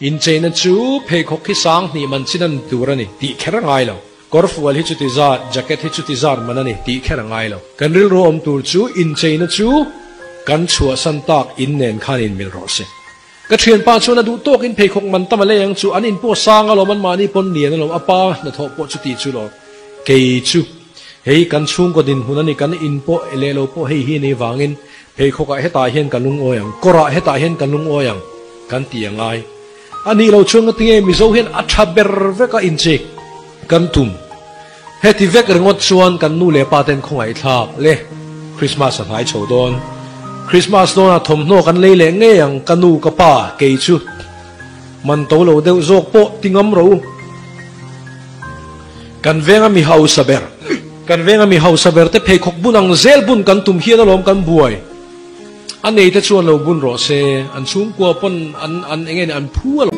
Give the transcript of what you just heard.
Incheina chu pheikhawk hi sang hnih man chin a ni tur a ni tih kher a ngai lo. Kawrfual hi chuti zat, jacket hi chuti zat man a ni tih kher a ngai lo. Kan rilru awm tur chu incheina chu kan chhuahsan tak in nen khan inmil rawh se. Ka thianpa chuan a duh tawkin pheikhawk man tam a lei ang chu an in pawh sang alawm anmahni pawn lian alawm a pa hnathawh pawh chuti chu lawm. Kei chu hei kan chhungkaw dinhmun a ni kan in pawh leh lo pawh hei hi a nih vangin Pheikhawkah hetah hian ka lungawi ang, kawrah hetah hian ka lungawi ang kan ti a ngai. A nih lo chuan ngatinge Mizo hian a tha ber vek a inchik kan tum. Heti vek ringawt chuan kan nu leh pa ten khawngaihthlak le Christmas a hnai chho dawn. Christmas dawnah thawmhnaw kan lei leh ngei ang ka nu ka pa kei chu man to lo deuh zawk pawh ti ngam ro. Kan venga mi hausa ber, kan venga mi hausa ber te pheikhawk bun ang zel bun kan tum hian alawm kan buai. A nei te chuan lo bun rawh se, an chhungkua pawn an an enge ni an phu alawm.